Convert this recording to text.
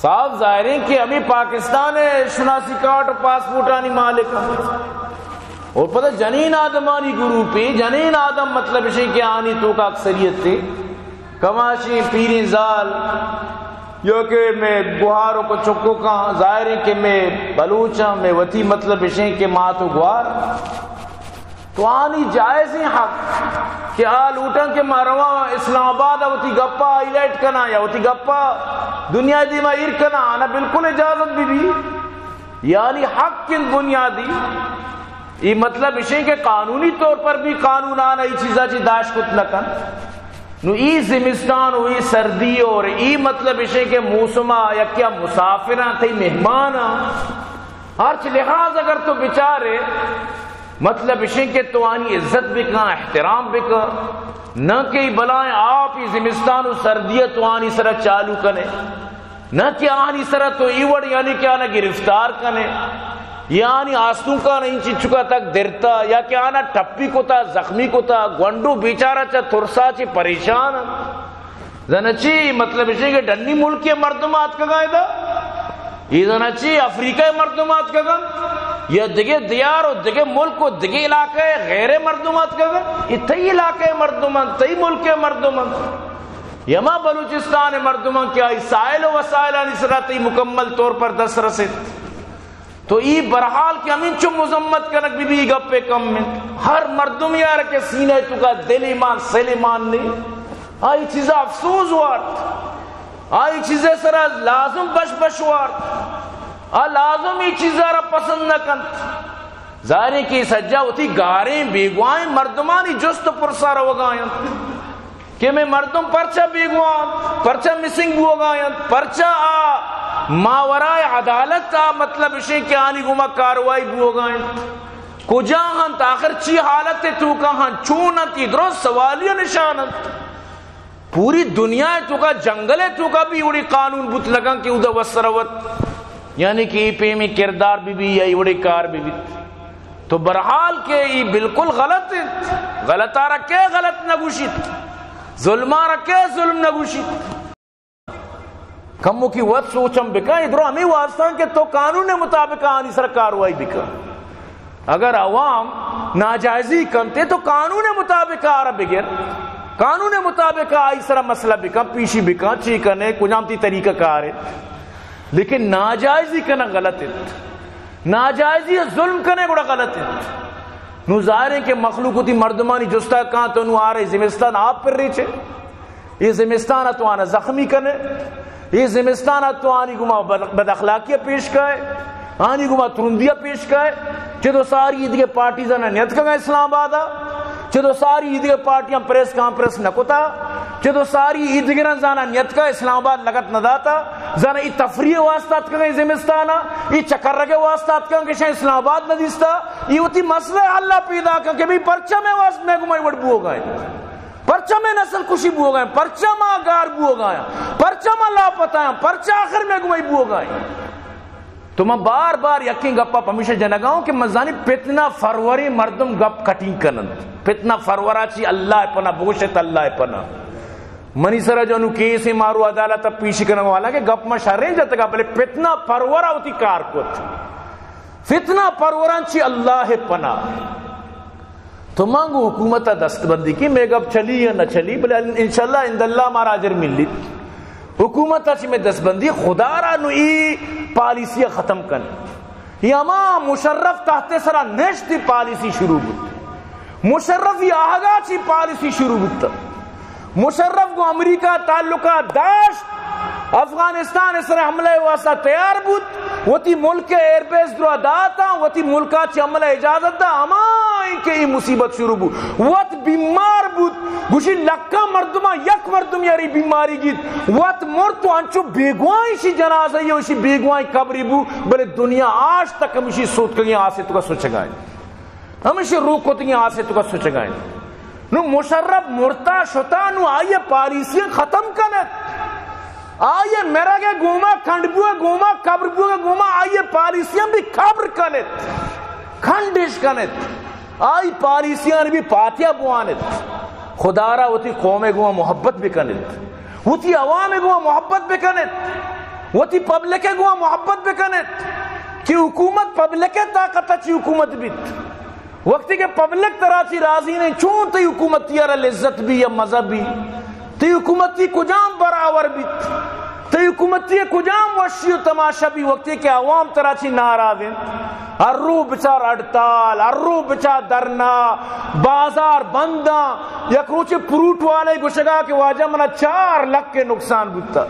صاف ظاہر ایں کہ ہمے پاکستان ءِ شناسی کارڈ ءُ پاسپورٹانی مالک اَنت۔ اور پدا جنین آدمانی گروپے، جنین آدم مطلب اِش اِنت کہ آنی توکا اکثریت اِنت، کماشیں پیریں زال، یا کہ مئے گہار ءُ چکوکاں، ظاہر اِنت کہ مئے بلوچاں، مئے وتی مطلب اِش اِنت کہ مات ءُ گہار۔ تو آنی جائزیں حق کہ آ لوٹاں کہ ما رواں اسلام آباد ءَ وتی گپا ہائی لائٹ کناں یا وتی گپا دنیا دیما ایر کناں، آنا بالکل اجازت بہ بی، یعنی حق اِنت بنیادی۔ اے مطلب اِش اِنت کہ قانونی طور پر بھی قانون آنا اے چیزا چی داشت کت نہ کنت۔ نو اے زمستان ءُ اے سردی اور اے مطلب اِش اِنت کہ موسما یکیا مسافراں، تئی مہماناں، ہرچ لحاظ اگر تو بچارے، مطلب اِش اِنت کہ تو آنی عزت بکن، احترام بکن، نہ کہ اے بلائیں آپ اے زمستان ءُ سردی ءَ تو آنی سرا چالو کنے، نہ کہ آنی سرا تو اے وڑ یعنی کہ آنا گرفتار کنے، یا آنی آستونکاں انچی چکا تک درتا، یا کہ آنا ٹپی کتا، زخمی کتا، گونڈو بیچارہ چہ ترسا چہ پریشان اِنت۔ زاناں چی؟ مطلب اِش اِنت کہ ڈنی ملک ءِ مردم آتکگاں ادا، اے زاناں چی؟ افریقہ ءِ مردم آتکگاں، یا دگہ دیار ءُ دگہ ملک ءُ دگہ علاقہ ءِ غیر مردم آتکگاں۔ اے تئی علاقہ ءِ مردم اَنت، تئی ملک ءِ مردم اَنت، یا ہما بلوچستان ءِ مردم اَنت کہ آئی ساحل ءُ وسائلانی سرا تئی مکمل طور پر دسترس اِنت۔ تو اے بہرحال کہ ہمینچو مذمت کنگ بہ بی، اے گپے کم اِنت۔ ہر مردمے ءَ را کہ سینہ ءِ توکا دل ایمان، سل ایمان نے، آ اے چیزا افسوس وارت، آ اے چیزے سرا لازم بش بش وارت، آ لازم اے چیزا را پسند نہ کنت۔ ظاہر اِنت کہ اے سجا وتی گاریں بیگواہیں مردمانی جست ءُ پرسا روگا اَنت۔ کہ مئے مردم پرچا بیگواہ اَنت، پرچا مسنگ بوگا اَنت، پرچا آ ماورائے عدالت ءَ مطلب اِش اِنت کہ آنی گوما کاروائی بوگا اِنت، کجا اَنت، آخر چی حالت ءِ توکا اَنت، چون اَنت، اے درست سوالیہ نشان اَنت۔ پوری دنیا ءِ توکا، جنگل ءِ توکا بھی اے وڑیں قانون بوت نہ کنت کہ اودا وت سرا وت، یعنی کہ اے پیمیں کردار بہ بی یا اے وڑیں کار بہ بیت۔ تو بہرحال کہ اے بالکل غلط اِنت۔ غلط ءَ را کئے غلط نہ گوشیت؟ ظلم ءَ را کئے ظلم نہ گوشیت؟ کموکی وت سوچ ہم بکن، اے درو ہمے واسطہ اَنت کہ تو قانون ءِ مطابق آنی سر کاروائی بکن۔ اگر عوام ناجائزی کنت ئے تو قانون ءِ مطابق آرا بگر، قانون ءِ مطابق آئی سرا مسئلہ بکن، پیشی بکن، چی کنے، کجام تئی طریقہ کار اِنت۔ لیکن ناجائزی کنگ غلط اِنت۔ ناجائزی ءَ ظلم کنے گڑا غلط اِنت۔ نوں ظاہر اِنت کہ مخلوق وتی مردمانی جستا کاں تو نوں آرے زمستان آپ پر ریچے، اے زمستان ءَ تو آنا زخمی کنے، اے زمستان ءَ تو آنی گوما بد، بد اخلاقی ءَ پیش کائے، آنی گوما ترندی ءَ پیش کائے۔ چدو ساری ایدگہ پارٹیز آنا نیتکگاں اسلام آباد ءَ، چدو ساری ایدگہ پارٹیاں پریس کانفرنس نہ کتا، چدو ساری ایدگراں زانا نیتکا اسلام آباد لگت نہ داتا، زانا ای تفریح واسطہ اتکگاں ای زمستانا، ای چکرگے واسطہ اتکگاں کہ شاں اسلام آباد نہ دیستا، ای وتی مسئلہ حل پیدا کن کہ بھئی پرچہ مئے واسطہ مئے گوما ای وڑ بوگا اِنت، پرچہ مئے نسل کشی بوگا اِنت، پرچہ ما گار بوگا ایں، پرچہ ما لاپتہ ایں، پرچہ آخر مئے گوما ای بوگا اِنت۔ تو من بار بار یکیں گپا پمیشا جنگا اوں کہ من زانی فتنہ پروریں مردم گپ کٹنگ کننت۔ فتنہ پرورا چی اللہ پناہ، بگوشت اللہ پناہ۔ منی سرا جو انو کیسے مارو عدالت پیشی کنگا، حالانکہ گپ ما شریں جتگا، بلے فتنہ پرورا وتی کار کت۔ فتنہ پروراں چی اللہ پناہ۔ تو ما گوں حکومت ءَ دست بندی کہ مئے گپ چلی یا نہ چلی، بلے انشاءاللہ عند اللہ مارا اجر ملیت۔ حکومت ءَ چہ مئے دست بندی، خدا را نوں ای پالیسی ءَ ختم کن۔ ای ہما مشرف تحت سرا نشت ای پالیسی شروع بوت۔ مشرف ای آہگا چی پالیسی شروع بوت۔ مشرف گوں امریکہ تعلقات داشت، افغانستان ءِ سر حملہ ءِ واسطہ تیار بوت، وتی ملک ءِ ایئر بیس درا داتاں، وتی ملک ءَ چہ حملہ ءِ اجازت دا، ہمائیں کہ اے مصیبت شروع بوت۔ وت بیمار بوت، گوشی لکاں مردماں یک مردم یاری بیماری گیت، وت مرت و انچو بیگواہ ایشی جنازہ ءَ، ایشی بیگواہیں قبری بو، بلے دنیا آج تک ہمیشی سوتکگیں آسے توکا سچگا اِنت۔ ہمیشی روک کتگیں آسے توکا سچگا اِنت۔ نوں مشرف مرتا شتا، نوں آئی ءِ پالیسیاں ختم کن ات۔ آئی ءِ مرگ ءِ گوما، کنڈ بوگ ءِ گوما، قبر بوگ ءِ گوما آئی ءِ پالیسیاں بھی قبر کن ات، کنڈش کن ات۔ آئی پالیسیاں بھی پاتیا بوان ات۔ خدا را وتی قوم ءِ گوما محبت بکن ات، وتی عوام ءِ گوما محبت بکن ات۔ وتی پبلک ء گوں محبت بکن ات کہ حکومت پبلک ء طاقت ء چی حکومت بیت۔ وقتی کہ پبلک ترا چی راضی نہیں، چون تئی حکومتی ء را لذت بی یا مزہ بی؟ تئی حکومتی کجام برابر بیت؟ تئی حکومتی کجام وشی و تماشا بی وقتی کہ عوام ترا چی ناراض انت؟ ہر رو بچار ہڑتال، ہر رو بچار دھرنا، بازار بنداں۔ یک روچے پروٹ والے گوشگا کہ واجہ منا چار لکھ کے نقصان بوتا۔